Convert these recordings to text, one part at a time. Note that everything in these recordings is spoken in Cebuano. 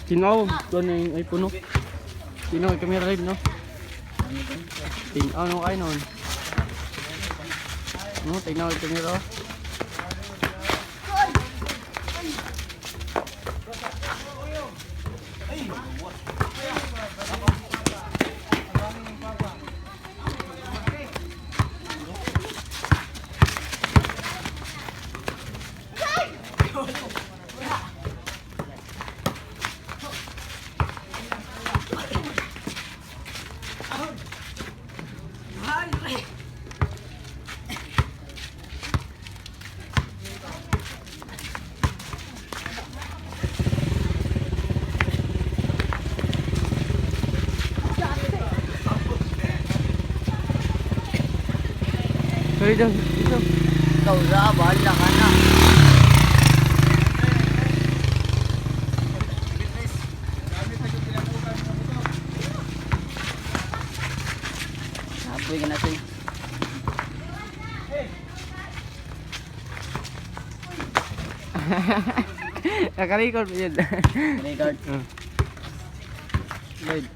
Tinaw, doon na yung iPhone, no? Tinaw, yung camera rin, no? Tinaw, no, kayo nun. No, tinaw yung camera. Sorry daw, dito. Ikaw ra, bahala ka na. Apoy ka na to. Naka-record yun. Record. Lloyd.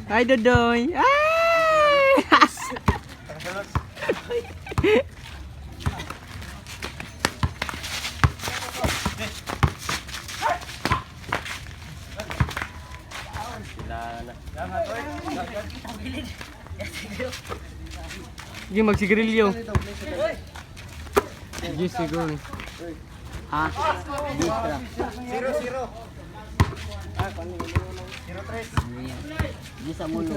Hi, Dodoy! Ay! Sige, magsigarilyo. Sige, siguro. Ha? Dito. 0-0. 0-3. Di sa mulo.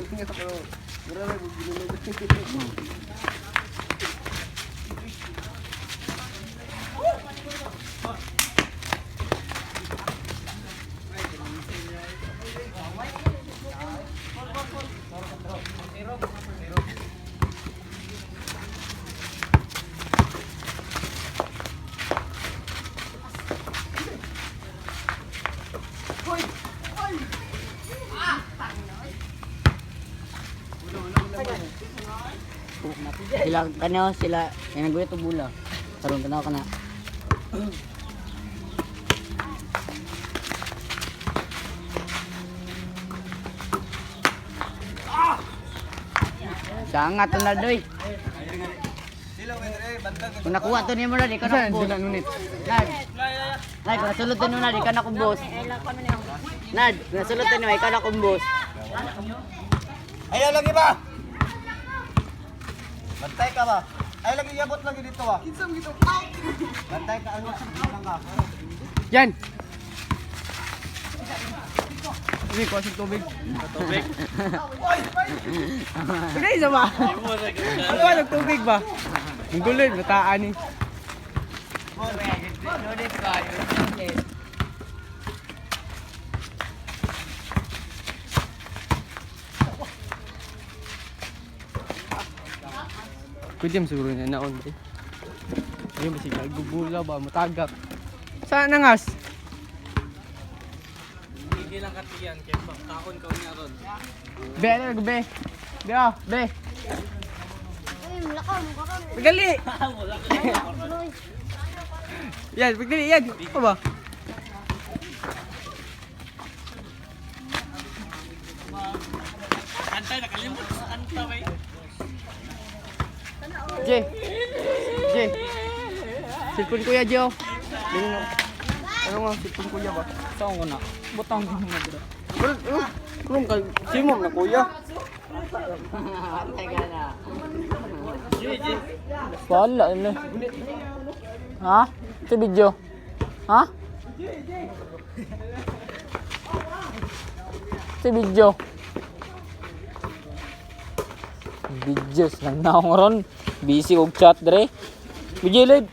Sila kano sila yang naguyot og bula. Karon tanaw ka na. Sangat to na doy. Kung nakuha to nimo na di ka na Saan kubos. sila nunit? Nad. Nad, kung nasulod to nimo na di ka na kubos. Nad, kung nasulod to nimo ikaw na kumbos. Ayaw lagi ba? Bantay ka ba? Ay lagi yabot lagi dito ah. Bantay ka ano lang ka. Yan! Hindi, kuha sa tubig. Tubig? Hindi, isa ba? Ano ba, nagtubig ba? Ang gulo, yun, bataan eh. Pwede mo siguro na naon ba eh. Ayun, basig gubula ba, matagak. Saan nangas? Hindi lang katiyan kay pagkaon ka niya ron. Be, ano, be? Be, ah, be. Pagdali! Yan, pagdali, yan. Ano ba? Kanta nakalimot sa kanta bay. J. J. Cellphone kuya, J. Oh. Ganyan, oh. Ano nga, cellphone kuya ba? Saan ko na? Butang ko na bro. Pero, ano? Ano kay Simon na kuya? Antay ka na. Wala ano. Ha? Sa video. Ha? Sa video. Videos lang na akong ron. Busy og chat dre. Video live.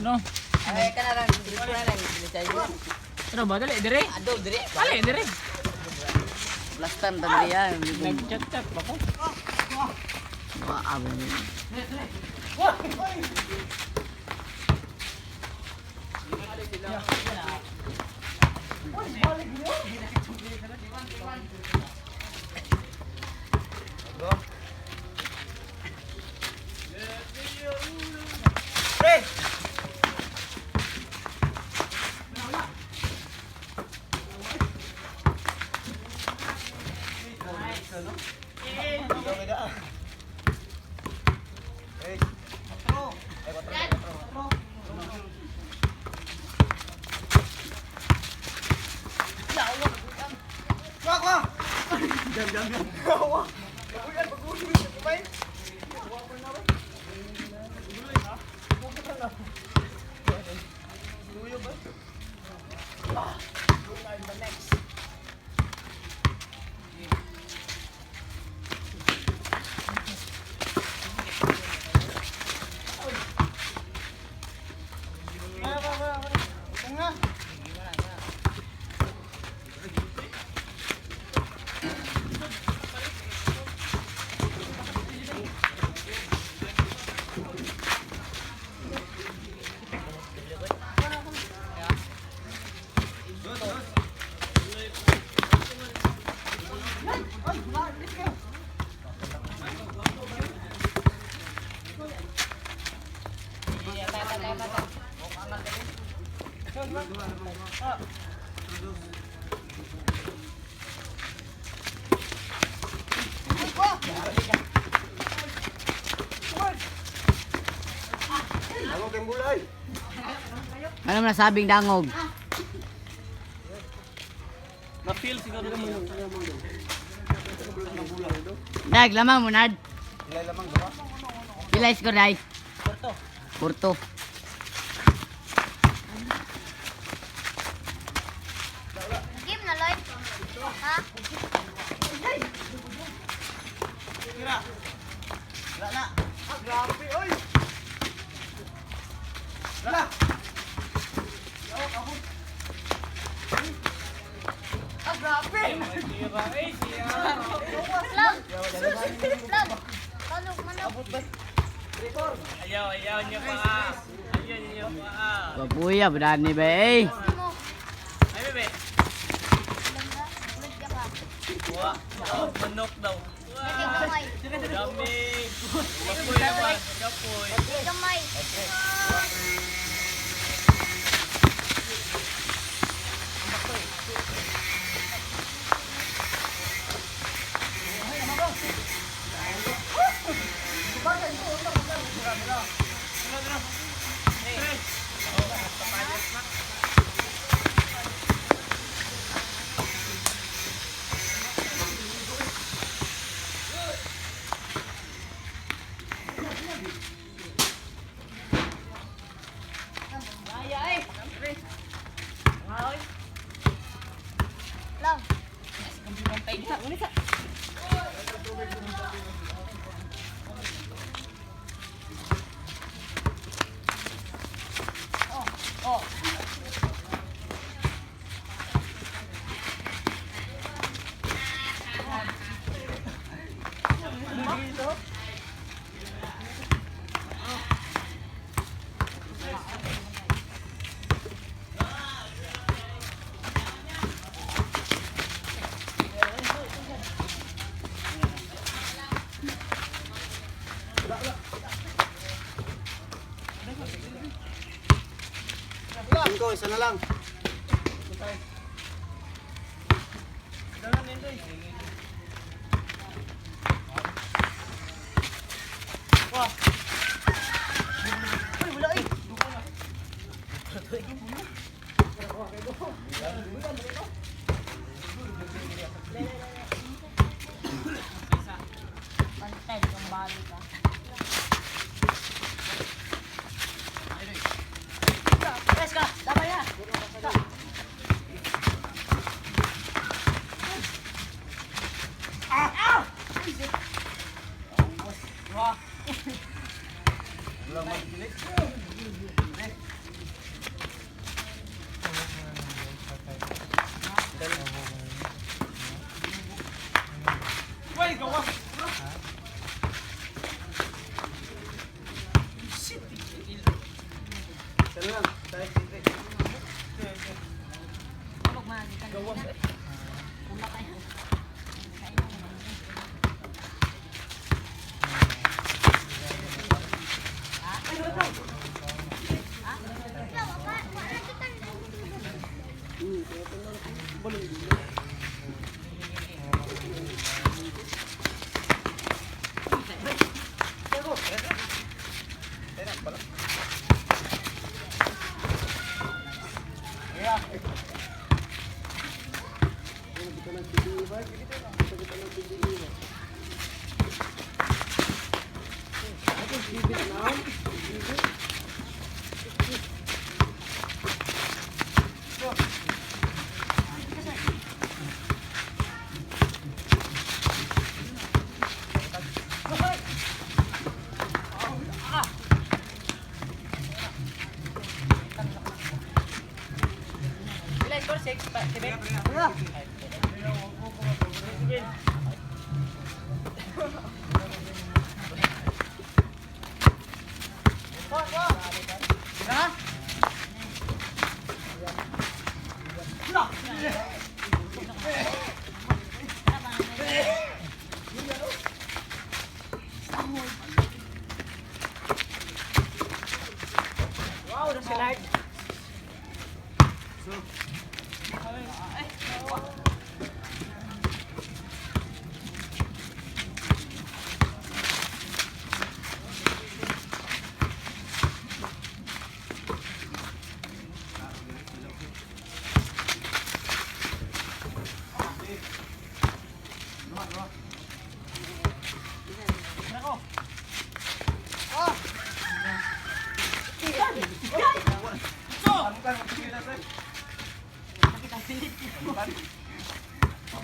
No. Ay ka na lang, dili ko na lang, dili sa Ano ba dali dire? Ado dire. Dali dire. Last time ta diri ah. Nag-chat chat ba ko? Wa abo. Pre! Ano kang bulay? Ano man nasabing dangog? Na-feel siguro mo. Dag, lamang mo, Nad. Ilay lamang ba? Pila score, Day? Porto. Porto. Game na, Lloyd. Ha? Wala na. Ah, grabe, oy! Wala! Plug! Plug! Manok, manok. Ayaw, ayaw niyo pa. Ayaw niyo pa. Papuya, brani ba eh? Mo. Ay, bebe. Ganda. Tulad ka pa. Wa, manok daw. Dali gamay. Dami. Kapoy naman. Kapoy. Dali gamay. Lang. Cinco, isa na lang. Pantay, kung bago ka. Isa na lang. Tayo, siyempre.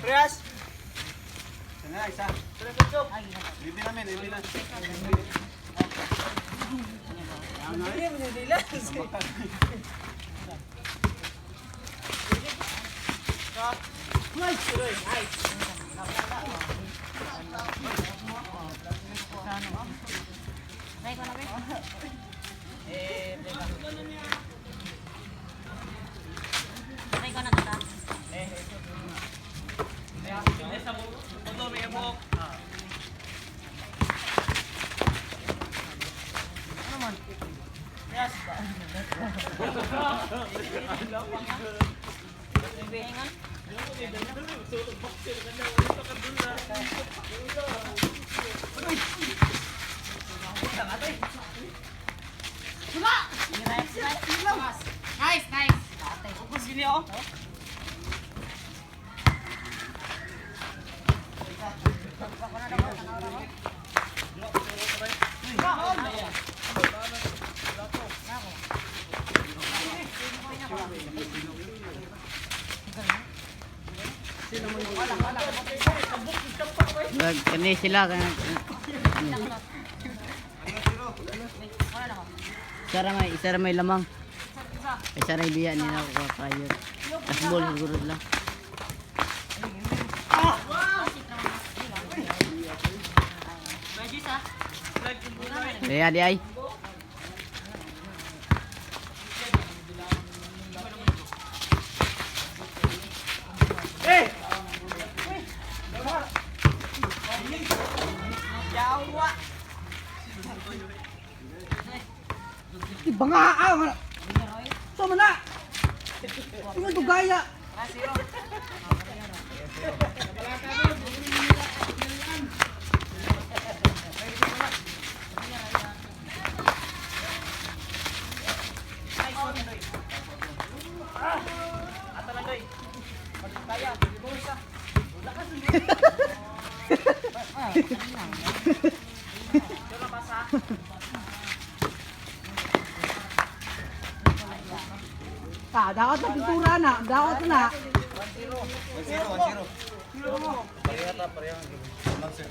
Prehas. Isa na, isa. Libre namin, libre na. Try ko na to ta. Wag, kani sila kana. Isa ra may lamang. Isa ra biya nila ko kayo. Tas ball siguro lang. Kaya di ay. Di ba nga ah? So man na. Ingon dugaya. Ah, daot na pintura na, daot na. 1-0, 1-0. Pareha ta, pareha. Lang, sir.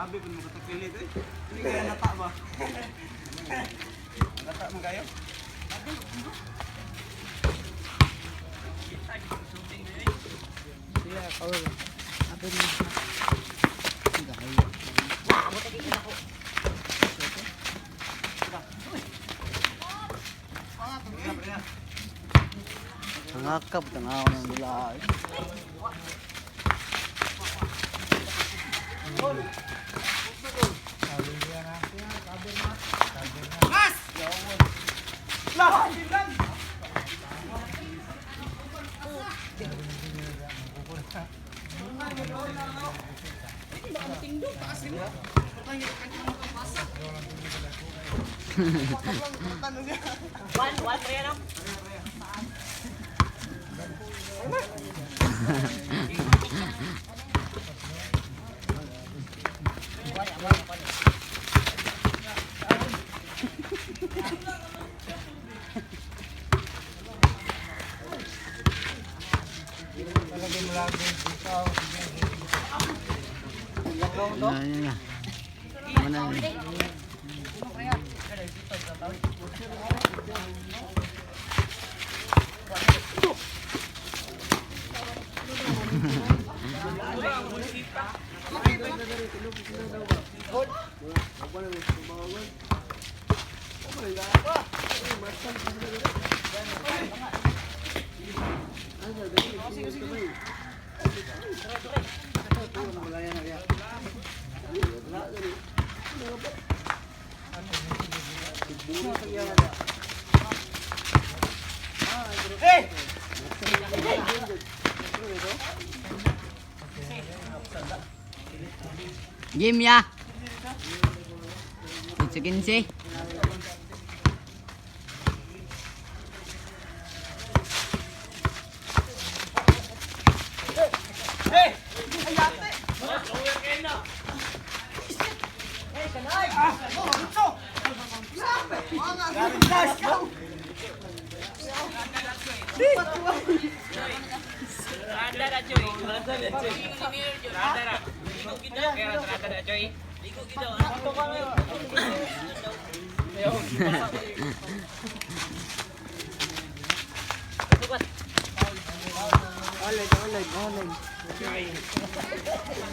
Grabe kung makatakilit eh. Hindi kaya nata ba? Nata man kayo? Hangakap tanaw ng dula. Ano, ano na. Ano na. Game ya. 15-15.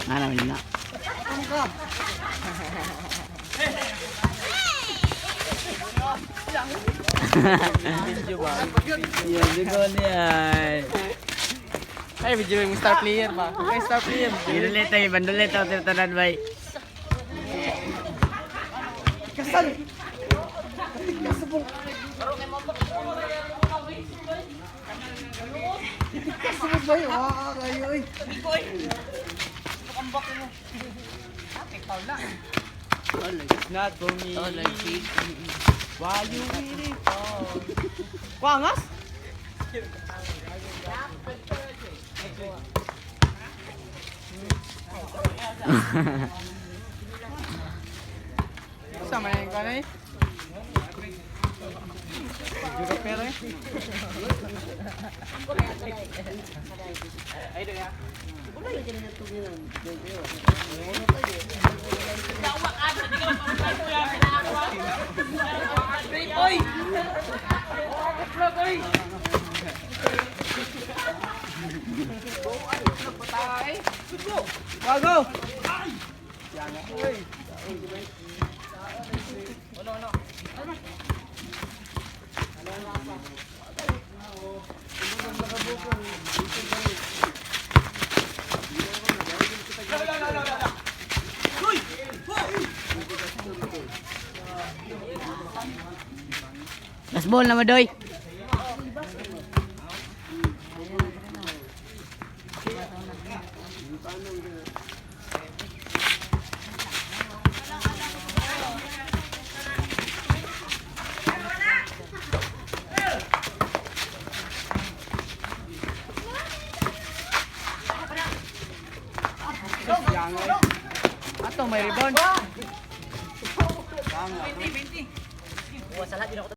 Ano na. Video ba? Yan, ko niya. Ay, video yung star player ba? Ay, star player. Bandulit tayo, bandulit ako tanan bay. Kasal. Kasal ba yun? Ah, kayo eh. Not for me. Why you waiting for? Kwangas? Sama na yung kanay. Medyo ka pera eh. Bago! Last ball na madoy. Ato, may rebound.